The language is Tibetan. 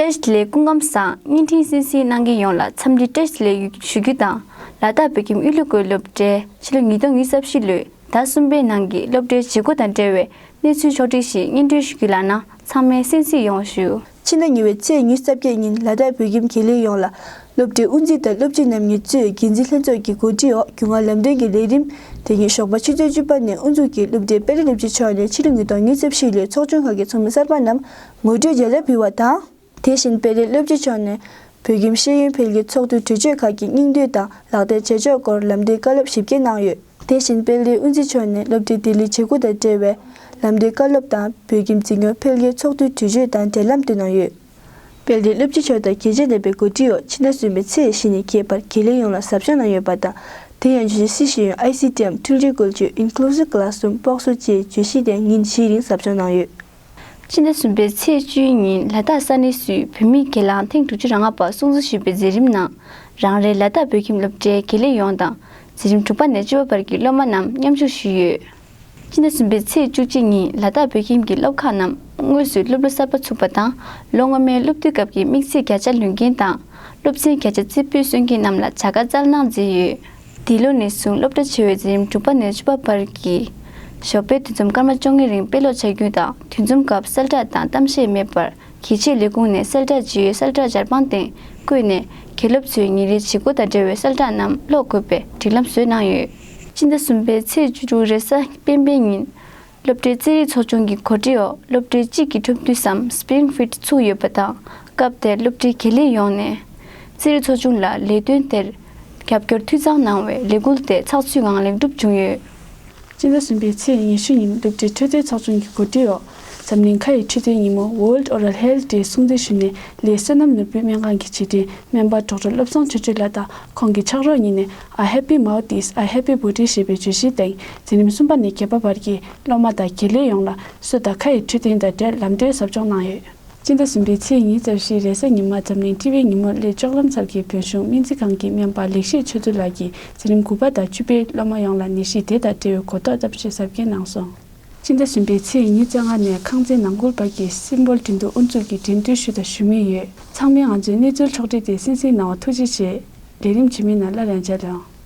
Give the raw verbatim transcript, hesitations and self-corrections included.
བཀྲ་ཤིས་བདེ་ལེགས། སྐུ་ཁམས་བཟང་། བརྙན་འཕྲིན་གསན་གཟིགས་གནང་མཁན་ཡོངས་ལ་འཚམས་འདྲི་བཀྲ་ཤིས་བདེ་ལེགས་ཞུ་རྒྱུ་དང་། ལ་དྭགས་བོད་ཁྱིམ་དབུས་ལྷོ་ཁུལ་སློབ་གྲྭའི་ཕྱི་ལོ་ཉིས་སྟོང་ཉི་ཤུ་རྩ་བཞི་ལོའི་ཟླ་གསུམ་པའི་ནང་གི་སློབ་གྲྭའི་བྱེད་སྒོ་དང་འབྲེལ་བའི་གནས་ཚུལ་ཕྱོགས་སྒྲིག་ཞིག་སྙན་སྒྲོན་ཞུ་རྒྱུ་ལགས་ན། ཚང་མས་གསན་གཟིགས་ཡོང་ཞུ། ཕྱི་ཟླ་གཉིས་པའི་ཚེས་ཉི་ཤུ་རྩ་བརྒྱད་ཉིན་ལ་དྭགས་བོད་ཁྱིམ་དགེ་ལས་ཡོངས་ལ། སློབ་གྲྭའི་དབུ་འཛིན་དང་སློབ་སྤྱི་རྣམ་གཉིས་གཙོས་འགན་འཛིན་ལྷན་ཚོགས་ཀྱི་གོ་སྒྲིག་འོག་རྒྱུས་མངའ་ལམ་སྟོན་གྱི་ལས་རིམ་དེ་ཉིད་ཞོགས་པ་ཆུ་ཚོད་བཅུ་པ་ནས་དབུ་འཛུགས་ཀྱིས་སློབ་གྲྭའི་དཔལ་ལྡན་སློབ་སྤྱི་མཆོག་ནས་ཕྱི་ལོ་ཉིས་སྟོང་ཉི་ཤུ་རྩ་བཞི་ལོའི་ཚོགས་ཆུང་ཁག་གི་ཚོགས་མི་གསར་པ་རྣམས་ངོ་སྤྲོད་བརྒྱ་ཆ་ཕུལ་བ་དང་། དེ་བཞིན་དཔལ་ལྡན་སློབ་སྤྱི་མཆོག་ནས་བོད་ཁྱིམ་ཤེས་ཡོན་འཕེལ་རྒྱས་ཚོགས་འདུའི་གྲོས་ཆོད་ཁག་གི་སྙིང་བསྡུས་དང་ལག་བསྟར་བྱེད་ཕྱོགས་སྐོར་ལམ་སྟོན་བཀའ་སློབ་ཞིབ་བརྒྱས་གནང་ཡོད། དེ་བཞིན་དཔལ་ལྡན་དབུ་འཛིན་མཆོག་ནས་སློབ་གྲྭའི་བདེ་ལེགས་བྱེད་སྒོ་དང་འབྲེལ་བའི་ལམ་སྟོན་བཀའ་སློབ་དང་བོད་ཁྱིམ་འཛིན་སྐྱོང་འཕེལ་རྒྱས་ཚོགས་འདུའི་གྲོས་ཆོད་དང་འབྲེལ་ལམ་སྟོན་གནང་ཡོད། དཔལ་ལྡན་སློབ་སྤྱི་མཆོག་དང་དགེ་ཆེ་རྣམ་པའི་གོ་སྒྲིག་འོག་ཕྱི་ཟླ་གསུམ་པའི་ཚེས་བཞི་ཉིན་རྒྱས་པར་དགེ་ལས་ཡོངས་ལ་ཟབ་སྦྱོང་གནང་ཡོད་པ་དང་། དེ་ཡང་བརྗོད་གཞི་སི་ཤེས་ཡོན་ཨའི་སི་ཊི་འམ་འཕྲུལ་རིག་བཀོལ་སྤྱོད་Inclusive Classroom སྤོགས་སོ་བཅས་བརྗོད་གཞི་དེ་ཉིན་བཞིའི་རིང་ཟབ་སྦྱོང་གནང་ཡོད། ཕྱི་ཟླ་གསུམ་པའི་ཚེས་བཅུའི་ཉིན་ལ་དྭགས་ས་གནས་སུ་བོད་མིའི་སྒེར་ལངས་ཐེངས་དྲུག་ཅུ་རེ་ལྔ་པ་སྲུང་བརྩི་ཞུས་པའི་མཛད་རིམ་ནང་། རང་རེའི་ལ་དྭགས་བོད་ཁྱིམ་སློབ་གྲྭའི་དགེ་ལས་ཡོངས་དང་། འཛིན་རིམ་དྲུག་པ་ནས་བཅུ་པ་བར་གྱི་སློབ་མ་རྣམས་མཉམ་ཞུགས་ཞུས་ཡོད། ཕྱི་ཟླ་གསུམ་པའི་ཚེས་བཅུ་གཅིག་ཉིན་ལ་དྭགས་བོད་ཁྱིམ་གྱི་སློབ་ཁག་རྣམས་དངོས་སུ་སློབ་ལོ་གསར་པ་ཚུགས་པ་དང་། ལོ་སྔོན་མའི་སློབ་དུས་སྐབས་ཀྱི་དམིགས་ཚད་བརྒྱ་ཆ་ལོན་མཁན་དང་། སློབ་ཚན་བརྒྱ་ཆ་རྩེ་ཕུད་སོན་མཁན་རྣམས་ལ་བྱ་དགའ་སྩལ་གནང་མཛད་ཡོད། འདི་ལོ་ནས་བཟུང་སློབ་གྲྭ་ཆེ་བའི་འཛིན་རིམ་དྲུག་པ་ནས་བཅུ་པ་བར་གྱི་ཞོགས་པའི་དུས་མཚམས་སྐར་མ་བཅོ་ལྔའི་རིང་དཔེ་ཀློག་བྱ་རྒྱུ་དང་། དུས་མཚམས་སྐབས་གསལ་བསྒྲགས་དང་གཏམ་བཤད་མེད་པར། དགེ་ཆེ་ལས་ཁུངས་ནས་གསལ་བསྒྲགས་བྱེད་ཡུལ་གསལ་བསྒྲགས་སྦྱར་པང་སྟེང་བཀོད་ནས། དགེ་སློབ་ཚོས་ཉིན་རེའི་བྱེད་སྒོ་དང་འབྲེལ་བའི་གསལ་བསྒྲགས་རྣམས་ཀློག་དགོས་པའི་སྒྲིག་ལམ་བཟོས་གནང་ཡོད། ཕྱི་ཟླ་གསུམ་པའི་ཚེས་བཅུ་དྲུག་རེས་གཟའ་སྤེན་པའི་ཉིན། སློབ་གྲྭའི་རྩེད་རིགས་ཚོགས་ཆུང་གི་གོ་སྒྲིག་འོག་སློབ་གྲྭའི་དཔྱིད་ཀྱི་འཁྲབ་སྟོན་སམ་Spring Fit ཚུགས་ཡོད་པ་དང་། སྐབས་དེར་སློབ་གྲྭའི་དགེ་ལས་ཡོངས་ནས་རྩེད་རིགས་ཚོགས་ཆུང་ལ་ལས་དོན་དེར་རྒྱབ་སྐྱོར་འཐུས་ཚང་གནང་བའི་ལས་འགུལ་དེ་ཚགས་ཚུད་ངང་ལེགས་གྲུབ་བྱུང་ཡོད། སྤྱི་ཟླ་གསུམ་པའི་ཚེས་ཉི་ཤུ་ཉིན་སློབ་གྲྭའི་འཕྲོད་བསྟེན་ཚོགས་ཆུང་གི་གོ་སྒྲིག་འོག་འཛམ་གླིང་ཁ་ཡི་འཕྲོད་བསྟེན་ཉིན་མོ་World Oral Health Day སྲུང་བརྩི་ཞུས་ནས། ལས་བསོད་ནམས་ནོར་བུའི་སྨན་ཁང་གི་བྱེད་འཕྲིན་སྨན་པ་ཌོག་ཊར་བློ་བཟང་ཆོས་སྒྲོན་ལགས་དང་ཁོང་གི་ཕྱག་རོགས་གཉིས་ནས་A happy mouth is a happy body ཞེས་པའི་བརྗོད་གཞིའི་སྟེང་འཛིན་རིམ་གསུམ་པ་ནས་བརྒྱད་པ་བར་གྱི་སློབ་མ་དང་དགེ་ལས་ཡོངས་ལ་སོ་དང་ཁ་ཡི་འཕྲོད་བསྟེན་དང་འབྲེལ་ལམ་སྟོན་ཟབ་སྦྱོང་གནང་ཡོད། སྤྱི་ཟླ་གསུམ་པའི་ཚེས་ཉི་ཤུ་རྩ་བཞིའི་རེས་གཟའ་ཉི་མ་འཛམ་གླིང་ཊི་བི་ཉིན་མོར་སླེ་ལྕོག་ལམ་གསར་གྱི་བོད་གཞུང་སྨན་རྩིས་ཁང་གི་སྨན་པ་ལེགས་བཤད་ཆོས་སྐྱིད་ལགས་ཀྱིས་འཛིན་རིམ་དགུ་པ་དང་བཅུ་པའི་སློབ་མ་ཡོངས་ལ་ནད་གཞི་དེ་དང་འབྲེལ་བའི་གོ་རྟོགས་གཏམ་བཤད་ཟབ་རྒྱས་གནང་སོང་། སྤྱི་ཟླ་གསུམ་པའི་ཚེས་ཉི་ཤུ་རྩ་ལྔ་ནས་ཁང་ཚན་ནང་ཁུལ་བར་གྱི་སིམ་པོལ་འགྲན་བསྡུར་དབུ་འཛུགས་ཀྱི་འགྲན་བསྡུར་ཞུས་དང་ཞུ་མུས་ཡོད། ཚང་མས་ང་ཚོའི་གནས་ཚུལ་ཕྱོགས་བསྒྲིགས་དེ་གསན་གཟིགས་གནང་བར་ཐུགས་རྗེ་ཆེ། ལས་རིམ་རྗེས་མའི་ནང་སླར་ཡང་མཇལ་ཡོང་།